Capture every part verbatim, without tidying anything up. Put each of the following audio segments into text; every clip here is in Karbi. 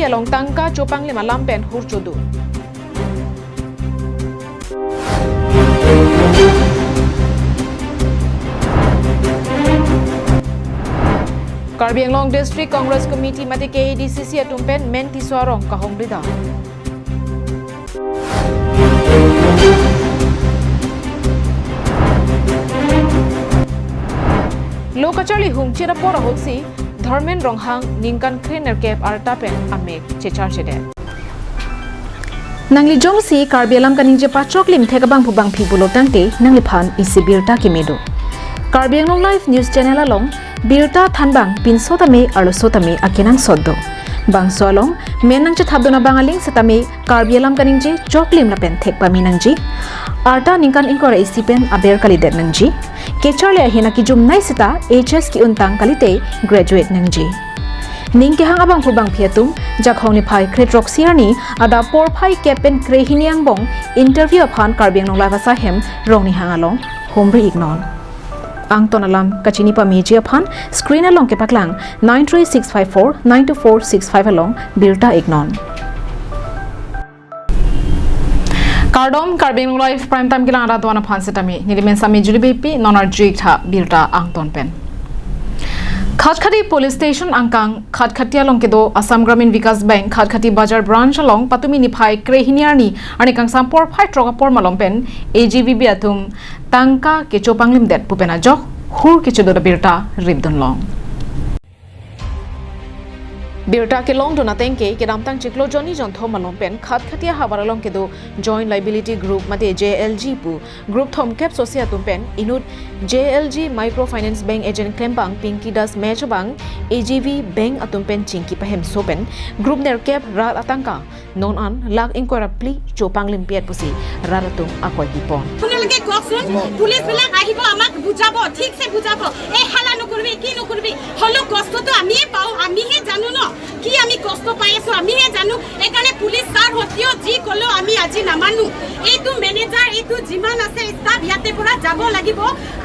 along tangka chopanglim alam pen hur chodu. Karbi Anglong District Congress Committee mate K A D C C atum pen Men Tisso arong kahumri dam. Lo kacharli hum chira por ahutsi Dharmen Ronghang ningkan krenerkep arta pen amek checharchedet. Nangli jongsi Karbi alam kaningje pachoklim thek abangphu bangphi pulo tangte nangliphan isi birta keme do. Karbi Anglong Live News Channel along birta thanbang pinso tame arloso tame akenangsot do. Bangso along men nangchethapdun abang aling setame Karbi alam kaningje choklim lapen thek pame nangji. Arta ningkan ingkoi ra isi pen aber kalidet nangji. Kecharli ahin akijumnei seta H S ki-untang kalite graduate nangji. Ning kehang abangphu bangphi atum, Jakhong niphai kre-throksi arni adap porphai kep pen krehini angbong interview aphan Karbi Anglong Live asai hem Rongnihang along humri iknon. Angton alam kachini pameji aphan screen along kepaklang nine three six five four nine two four six five along birta iknon. Kardom, Karbi Anglong Live Prime Time kelang arat do-an aphan setame neli men Sami Julie Beypi, non arju iktha birta angton pen. Khatkhati Police Station angkang Khatkhati along kedo Assam Gramin Vikas Bank Khatkhati Bazar Branch along patumi niphai krehini arni, arni kangsam porphai throk apor malom pen A G V B atum tangka kechopanglimdet pu pen ajok hur kechodu abirta ripdun long. Birta kelongdun ateng ke kedamtang chiklo jonni jonthom malom pen Khatkhati ahavar along kedo Joint Liability Group mate J L G pu group thomkep sosi atum pen inut J L G Microfinance Bank agent klembang Pinky Das Mech abang A G V Bank atum pen chingki pahemso pen group nerkep rat atangka non an lakh ingkoi ra phli chopanglimpiet pusi rat atum akoi pipon. আপোনালোকে কওকচোন, পুলিচ বিলাক আহিব, আমাক বুজাব, ঠিকছে বুজাব। এই হালা নকৰিবি, কি নকৰিবি, হ'লেও কষ্টটো আমিয়ে পাওঁ, আমিহে জানো ন, কি আমি কষ্ট পাই আছো, আমিহে জানো। সেইকাৰণে পুলিচ ছাৰ হতিও যি ক'লেও আমি আজি নামানো। এইটো মেনেজাৰ, এইটো যিমান আছে ষ্টাফ ইয়াতে পৰা যাব লাগিব।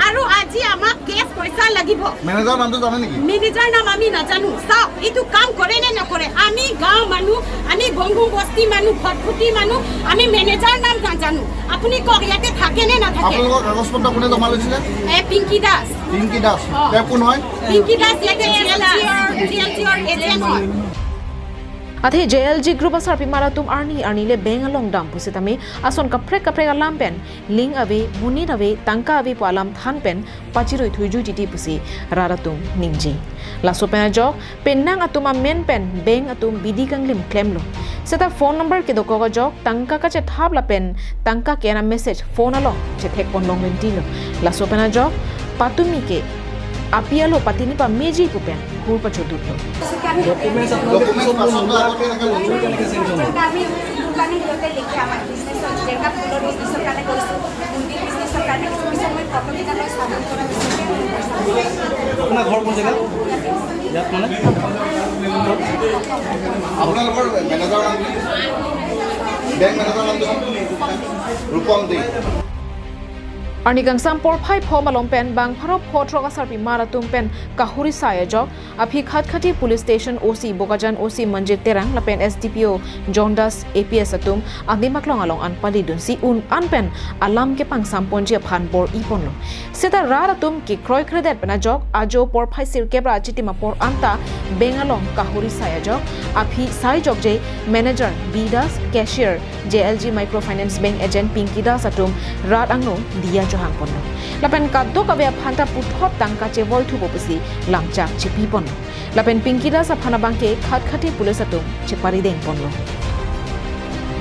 আৰু আজি আমাক কেছ পইচা লাগিব। মেনেজাৰৰ নামটো জানে নেকি? মেনেজাৰ নাম আমি নাজানো। চাওক, এইটো কাম কৰে নে নকৰে, আমি গাঁও মানুহ, আমি বংগু বস্তি মানুহ, খটখটি মানুহ, আমি মেনেজাৰ নাম নাজানো। আপুনি কওক, ইয়াতে থাকে নে নাথাকে? আপোনালোকৰ কাগজ পত্ৰ কোনে জমা লৈছিলে? এ, পিংকি দাস। পিংকি দাস। অ। তেওঁ কোন হয়? পিংকি দাস ইয়াতে J L zero, J L zero agent হয়। Athe J L G Group asarpimar atum arni arni le bank along dam pusitame ason kaprek kaprek alam pen ling ave, monit ave, tangka ave pu alam than pen pachirui thuiju titi pusi rat atum ningje. Laso pen ajok penang atum amen pen bank atum bidi kanglim klemlo. Seta phone number kedokok ajok tangka kachethap lapen tangka ke-en a-message phone along chethekpon long lentilo. Laso pen ajok patumi ke api alo patini pameji pu pen hur pachodutlo. Documents আপোনালোকে ডকুমেণ্টছ পিছত পাছত লোন লোৱাৰ আগতে এনেকৈ লোন কেনেকৈ চেংচন হয়? আমি লোন আমি সিহঁতে লিখে আমাৰ বিজনেছৰ, যেনেকা ফুলৰ বিজনেছৰ কাৰণে কৰিছোঁ, মুৰ্গীৰ বিজনেছৰ কাৰণে কৰিছোঁ। পিছত মই প্ৰথমদিনা মই স্থাপন কৰা পিছত আপোনাৰ ঘৰ কোন জেগাত? ইয়াত মানে? আপোনালোকৰ মেনেজাৰৰ নাম কি? বেংক মেনেজাৰৰ নামটো কি? ৰূপম দে। Arni kangsam porphai pho malom pen bang pharo pho throk asarpimar atum pen kahuri sai ajok aphi Khatkhati Police Station O C Bokajan, O C Manjit Terang lapen S D P O John Das A P S atum adim aklong along an palidunsi un an pen alam kepangsamponji aphan bor-iponlo. Seta rat atum kekroikredet pen ajok ajo porphai sirkep ra achitim apor anta bank along kahuri sai ajok aphi sai jokje manager B Das, cashier J L G Microfinance Bank agent Pinky Das atum rat angno diya chohangponlo. Lapen kadokave aphanta puthot tangka chevolthupo pusi lamchak chipiponlo. Lapen Pinky Das aphan abangke Khatkhati police atum cheparidengponlo.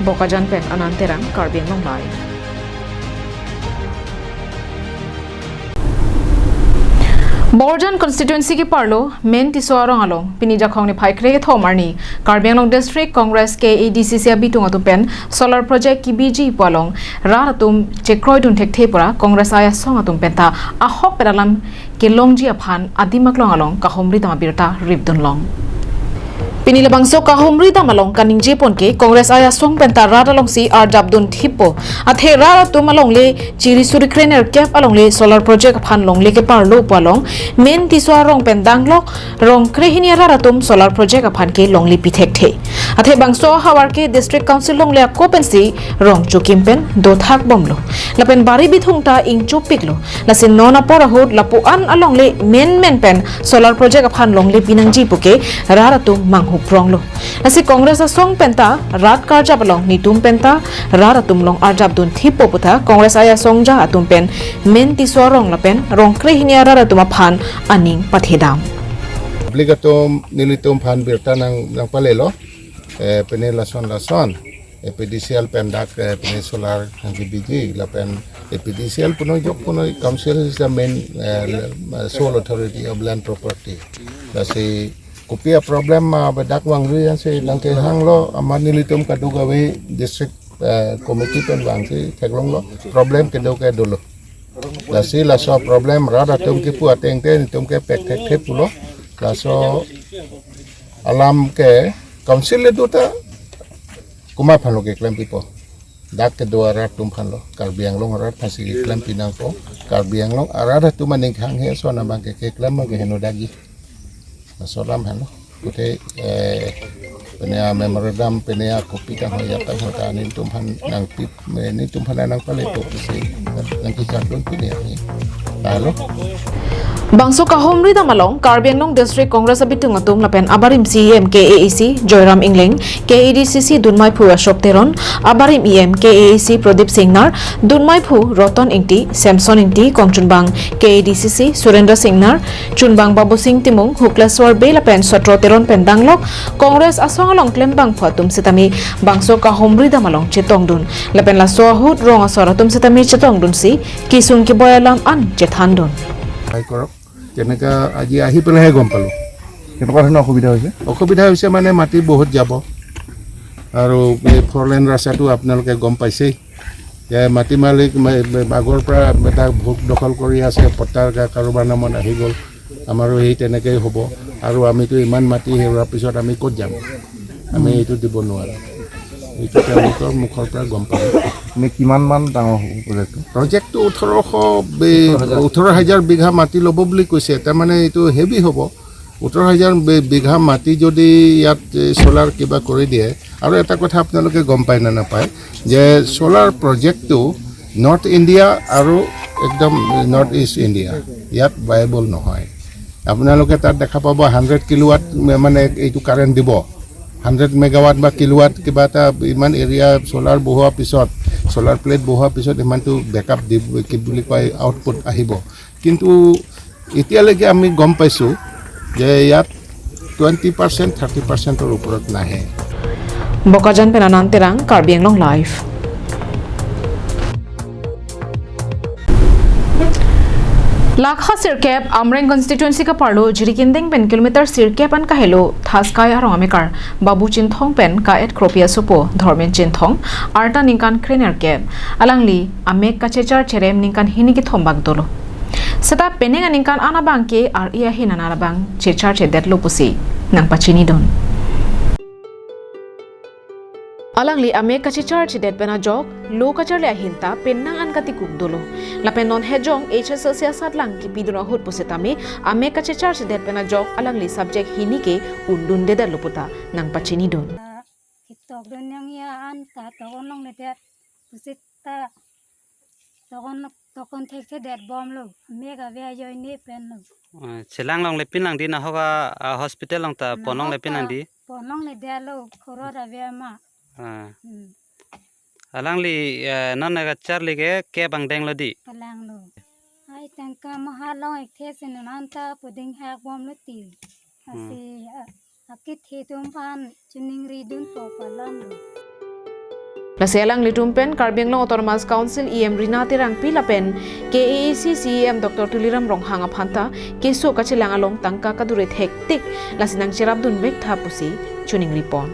Bokajan pen Anand Terang, Karbi Anglong Live. Borjan constituency keparlo Men Tisso arong along pini Jakhong niphai kre-kethom arni Karbi Anglong District Congress K A D C C abitung atum pen solar project kebiji pu along rat atum chekroidun thekthe pura Congress aja asong atum penta ahok pen alam kelongji aphan adim aklong along kahumri dam abirta ripdun long. Pini labangso kahumri dam along kaningje pon ke Congress aja asong penta rat alongsi arjap dun thippo. Athe rat atum alongle chiri suri krenerkep alongle solar project aphan longle keparlo pu along Men Tisso arong pen danglok rong krehini arat atum solar project aphan ke longle pi thekthe. Athe bangso ahavar ke District Council longle ako pensi rong chokim pen dothak bomlo. Lapen bari bithung ta ingchopiklo. Lasi non apor ahut lapu-an alongle menmen pen solar project aphan longle pinangji puke rat atum manghupronglo. Lasi Congress asong penta rat karjap along netum penta rat atum long arjap dun thippo putha Congress aja asong ja atum pen Men Tisso arong lapen rong krehini arat atum aphan aning pathedam. Public atum nelitum aphan birta nang nangpalelo, eh, pene lason lason, eh, A P D C L pen dak, eh, pene solar nangkebiji lapen A P D C L punoi jok punoi, council is the main, eh, le- eh, sole authority of land property. Lasi kopi a-problem ma bedak vangri ansi nangkehanglo, amat nelitum kadokave district, eh, committee pen vangsi theklonglo, problem kedo ke dolo. Lasi laso problem rat atum kepu ateng te netum ke pek thekthe pulo. Laso alam ke council le do ta komat aphanlo keklem pipo? Dak kedo arat atum aphanlo, Karbi Anglong arat aphansi keklem pinangpo. Karbi Anglong arat atum aning khang he so nabang ke keklem ke heno dagi. Laso alam henlo. Kute, eh, pene a-memorandum, pene a-kopi tangho ya tangho ta netum aphan nangpip, eh, netum aphan nangpalepo pusi nangkecharlun pini ahi. Lalu. Bangso kahumri dam along Karbi Anglong District Congress abitung atum lapen abarim C E M K A A C Joyram Engleng, K A D C C dunmaiphu Ashok Teron, abarim E M K A A C Pradip Singnar, dunmaiphu Roton Ingti, Samson Ingti, kongchunbang K A D C C Surendra Singnar, chunbang Babusing Timung, Hukleswar Bey lapen Sotro Teron pen danglok Congress asong along klembangphu atum setame bangso kahumri dam along chetongdun. Lapen laso ahut rong asor atum setame chetongdunsi kesung keboi alam an chethandun. Hai korok, teneka aji ahi pelai gom palo. কেনেকুৱা ধৰণৰ অসুবিধা হৈছে? অসুবিধা হৈছে মানে মাটি বহুত যাব আৰু এই ফ'ৰ লেন ৰাস্তাটো আপোনালোকে গম পাইছেই যে মাটি মালিক মা- আগৰ পৰা এটা ভোগ দখল কৰি আছে, পট্টাৰ কা- কাৰোবাৰ নামত আহি গ'ল। আমাৰো সেই তেনেকেই হ'ব। আৰু আমিতো ইমান মাটি হেৰুৱাৰ পিছত আমি ক'ত যাম? আমি এইটো দিব নোৱাৰোঁ। এইটো তেওঁলোকৰ মুখৰ পৰা গম পালোঁ। এনে কিমান মান ডাঙৰ হ'ব প্ৰজেক্টটো? প্ৰজেক্টটো ওঠৰশ বি- ওঠৰ হাজাৰ বিঘা মাটি ল'ব বুলি কৈছে। তাৰমানে এইটো হেভি হ'ব। ওঠৰ হাজাৰ বি- বিঘা মাটি যদি ইয়াত, এ, চ'লাৰ কিবা কৰি দিয়ে, আৰু এটা কথা আপোনালোকে গম পায় নে নাপায় যে চ'লাৰ প্ৰজেক্টটো নৰ্থ ইণ্ডিয়া আৰু একদম নৰ্থ ইষ্ট ইণ্ডিয়া, ইয়াত ভায়েবল নহয়। আপোনালোকে তাত দেখা পাব হাণ্ড্ৰেড কিলোৱাট মানে এইটো কাৰেণ্ট দিব, হাণ্ড্ৰেড মেগাৱাট বা কিলোৱাট কিবা এটা ইমান এৰিয়া চ'লাৰ বহোৱাৰ পিছত, চ'লাৰ প্লেট বহোৱাৰ পিছত ইমানটো বেকআপ দিব, কি বুলি কয়, আউটপুট আহিব। কিন্তু এতিয়ালৈকে আমি গম পাইছোঁ যে ইয়াত টুৱেণ্টি পাৰ্চেণ্ট, থাৰ্টি পাৰ্চেণ্টৰ ওপৰত নাহে। Bokajan pen Anand Terang, Karbi Anglong Live. Lakha sirkep Amreng constituency kaparlo Jirikindeng pen kilometer sirkep an kahelo Thaskai arong amekar Babu Chinthong pen ka-et kropi asopo Dhormen Chinthong, arta ningkan krenerkep, alangli amek kachechar cherem ningkan hini kethom bak dolo. Seta penang aningkan an abang ke ar-e ahin an abang chechar chedetlo pusi nangpachinidun. Alangli amek kachechar chedet pen ajok lo kacharli ahin ta penang an katikuk dolo. Lapen non hejong H S L C asatlang kipidun ahut pusitame amek kachechar chedet pen ajok alangli subject hini ke undundedetlo puta nangpachinidun. Kitokdun yang ya an ta tokon longledet pusita tokon tokon thekthedet bomlo. Amek ave ajoine penlo. Ah, chelang longle pinlang di nahok a, ah, hospital along ta pon longle pinlang di? Nahok ta pon longledetlo, khorot ave ma. Ah. Hmm. Alangli, eh, non kacharli ke kep angdenglo di? Kalanglo. Ai tangka maha long ekthe si non an ta puding hak bomlo ti. Hmm. Lasi, ah, akethe atum aphan chiningridunpo pu alamlo. Lasi alanglitum pen Karbi Anglong Autonomous Council E M Rina Terangpi lapen K A A C C E M Doctor Tuliram Ronghang aphan ta keso kachelang along tangka kadure thektik, lasi nangcherapdun vektha pusi chiningripon.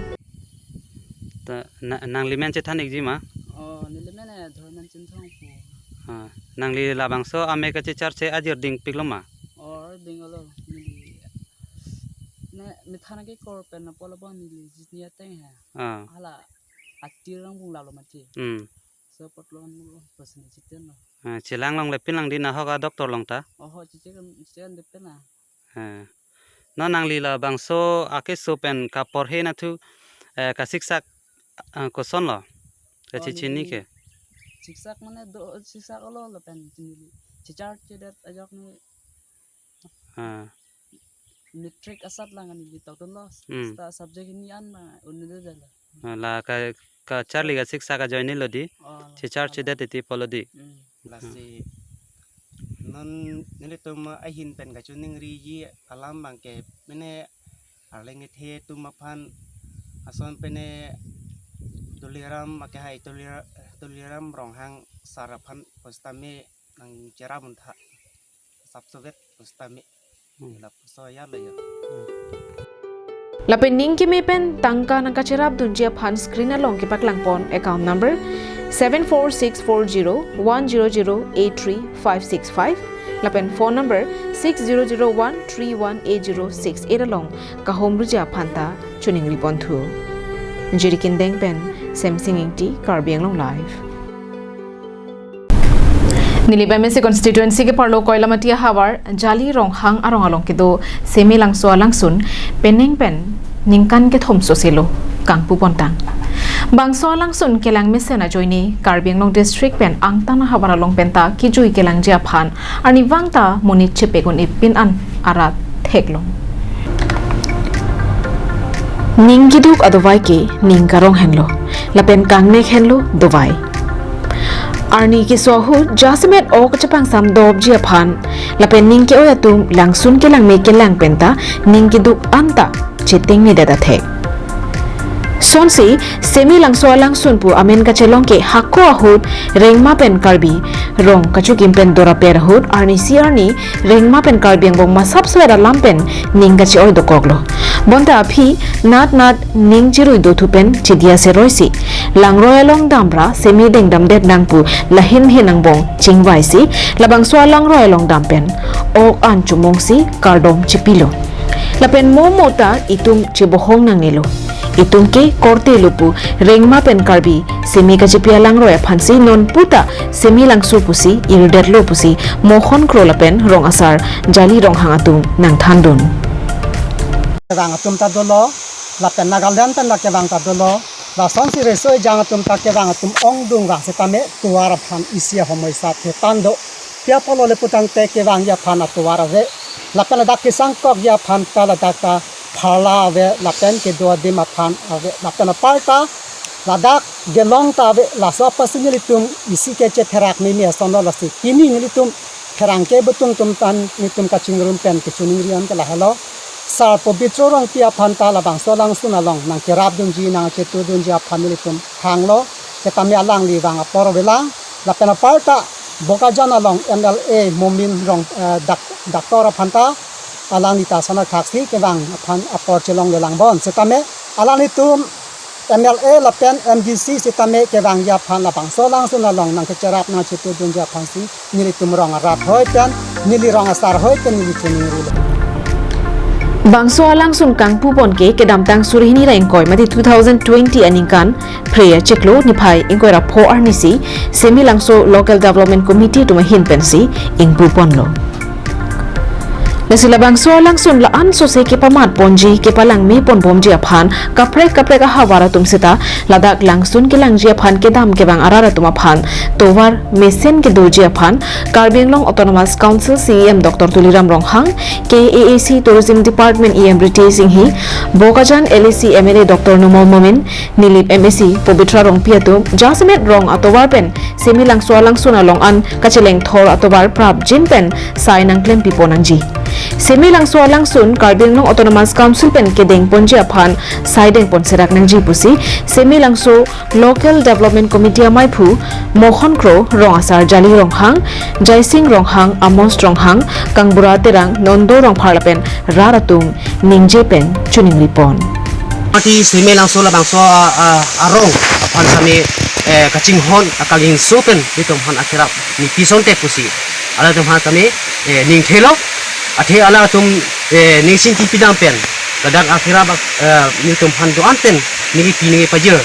Ta na- nangli men chethan ikji ma? Oh, neli men eh, Dhormen Chinthong pu. Ah, nangli labangso amek kachechar che ajir dingpiklo ma? Oh, dinglo, neli. Ne, mit- Khana ke kor pen na polo bon neli jisni ateng ha. Ah. Hala atir rang bung lalo mati. Hmm. So potlo anu person jiten lo. Ah, chelang longle pin lang di nahok a doctor long ta. Oho, chiche kan, chiche kan depen na. Ah. Non nangli labangso akeso pen kaporhe nathu, eh, kasiksak, ah, koson lo? Oh, kachichini neli ke? Siksak mane do, siksak lo lapen neli. Chichar chedet ajok ni. Ah. Matric asat lang neli tokdun lo. Hmm. Sita subject hini an ma unde dala. Ah, la ka, kacharli kasiksak ajoine lo di. Oh, chichar ala. Chedet iti polo di. Hmm. Lasi non nelitum ahin pen kachiningriji alam abang ke mene arleng ethe atum aphan ason pene Tuliram ake hai Tulira-, Tuliram Ronghang sar aphan pusitame nangcherap un tha. Sapsovet pusitame. Hmm. Lapuson ya lo ya. Hmm. Lapen ning keme pen tangka nangkacherap dunji aphan screen along kepaklang pon account number seven four six four zero one zero zero eight three five six five lapen phone number six zero zero one three one eight zero six eight along kahumriji aphan ta chiningri ponthu. Jirikindeng pen Semsing Ingti, Karbi Anglong Live. Nilip M A C constituency ke-arlo Koilamati ahavar Jali Ronghang arong along kedo Semi Langso alangsun penang pen ningkan kethom soselo kangpu pontang. Bangso alangsun kelang mesen ajoine Karbi Anglong district pen angtan ahavar along penta kejui kelangji aphan arnivang ta monit chepek un-e pin an arat theklong. Ning keduk adovai ke ning karong henlo, lapen kangnek henlo dovai. Arni keso ahut jasemet ok chepangsam dopji aphan, lapen ning ke-oi atum langsun kelangme kelang penta ning keduk anta chetengne det athek. Sonsi Semi Langso alangsun pu amen kachelong ke hako ahut Rengma pen Karbi rong kachokim pen doraper ahut arnisi arni Rengma pen Karbi angbong masap soet alam pen ning kache-oi dokoklo. Bonta aphi nat nat ning chirui dothu pen chidia seroi si langroi along damra semi dengdamdet nang pu lahin hin angbong chingvai si labangso alangroi along dam pen ok an chumong si kardom chipilo. Lapen mo mo ta itum chebohong nangnelo. Itum ke korte lo pu Rengma pen Karbi semi kachepi alangroi aphansi non puta Semi Langso pusi irdetlo pusi Mohon Kro lapen rong asar Jali Ronghang atum nangthandun. Kevang atum ta dolo, lapen Nagaland pen la kevang ta dolo, lasonsi reso ejang atum ta kevang atum ongdung vang setame tovar aphan isi ahomoisa thetan do. Pi apotlo le putangte kevangji aphan atovar ave. Lapen ladak kesangkokji aphan ta ladak ta pharla ave, lapen kedo adim aphan ave, lapen aparta ladak gelong ta ave, laso apotsi nelitum isi ke chetherak mimi asonlo lasi. Pini nelitum pherangke betung atum tan nelitum kachingrum pen kechiningri an ke lahelo. Sar Pobitro Rongpi aphan ta labangso alangsun along nangkerap dunji nangchetu dunji aphan nelitum thanglo. Setame alangli vang apor avelang. Lapen aparta Bokajan along M L A Momin Rong, eh, dak-, Doctor aphan ta alangli ta sana thaksi kevang aphan apor chelonglelang bon. Setame alanglitum M L A lapen M D C setame kevangji aphan labangso alangsun along nangkecherap nangchetu dunji aphansi nelitum rong arat hoi pen, neli rong asar hoi pen neli chiningrilo. Bangso alangsun kangpu pon ke kedamtang suri hini ra ingkoi mate two thousand twenty aningkan Phre achiklo niphai ingkoi ra pho arnisi Semi Langso Local Development Committee atum ahin pensi ingpu ponlo. Lasi labangso alangsun la-an sose kepamat ponji kepalangme ponbomji aphan kaprek kaprek ahavar atum seta ladak langsun kelangji aphan kedam kevang arat atum aphan tovar mesen kedoji aphan Karbi Anglong Autonomous Council C E M Doctor Tuliram Ronghang, K A A C Tourism Department E M Ritesh Enghi, Bokajan L A C M L A Doctor Numal Momin, Nilip M A C Pabitra Rongpi atum jasemet rong atovar pen Semi Langso alangsun along an kacheleng thor atovar prapjin pen sai nangklempi pon nangji. Semi Langso alangsun Karbi Anglong Autonomous Council pen kedeng ponji aphan sai deng pon serak nangji pusi Semi Langso Local Development Committee amaiphu Mohon Kro, Rong Asar Jali Ronghang, Jaising Ronghang, Amos Ronghang, Kangbura Terang, Nondo Rongphar lapen rat atum ningje pen chiningri pon. Mati Semi Langso labangso a, a, arong aphan sami, eh, kachinghon akagingso pen itum aphan akerap ni pison te pusi. Halatum aphan sami, eh, ningthelo, athe halatum, eh, ningsin kipi dam pen Ladak akhira bak, eh, nelitum aphan do-an pen neli pi neli pajir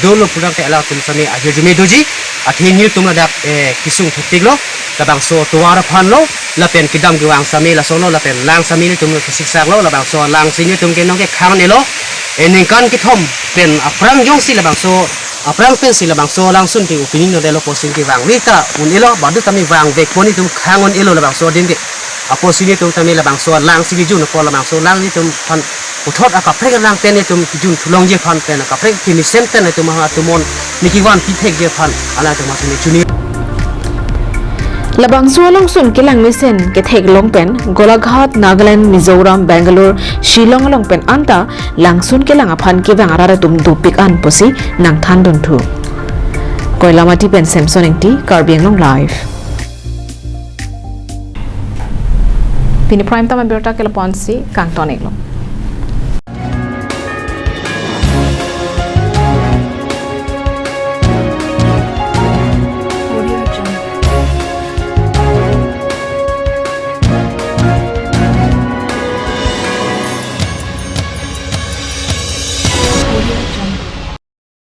dolo pulang te alangtum sitame ahirjume doji. Athe nelitum ladak, eh, kesung thektik lo. Labangso tovar aphan lo, lapen kedam kevang sitame lason lo, lapen lang sitame nelitum kesiksak lo, labangso lang si nelitum ke nong ke khang ne lo. Eh, ningkan kethom pen aphrang jongsi labangso aphrang pensi labangso langsun ke opening lo delo pusi kevang vek ta un-elo, badu tame vang vekpo, nelitum khang un-elo labangso adim ke. Apotsi nelitum tame labangso lang si kejun apot labangso lang nelitum aphan puthot akaprek lang pen nelitum kejun thulongji aphan pen akaprek kemesen pen nelitum ha atum on neli kevan pithekji aphan alangtum atum chini. Labangso alangsun kelang mesen ketheklong pen Golaghat, Nagaland, Mizoram, Bangalore, Shillong along pen anta langsun kelang aphan kevang arat atum dopik an pusi nangthandun thu. Koilamati pen Samson Engti, Karbi Anglong Live. Pini Prime Time abirta ke lapu-an si kangton-iklo.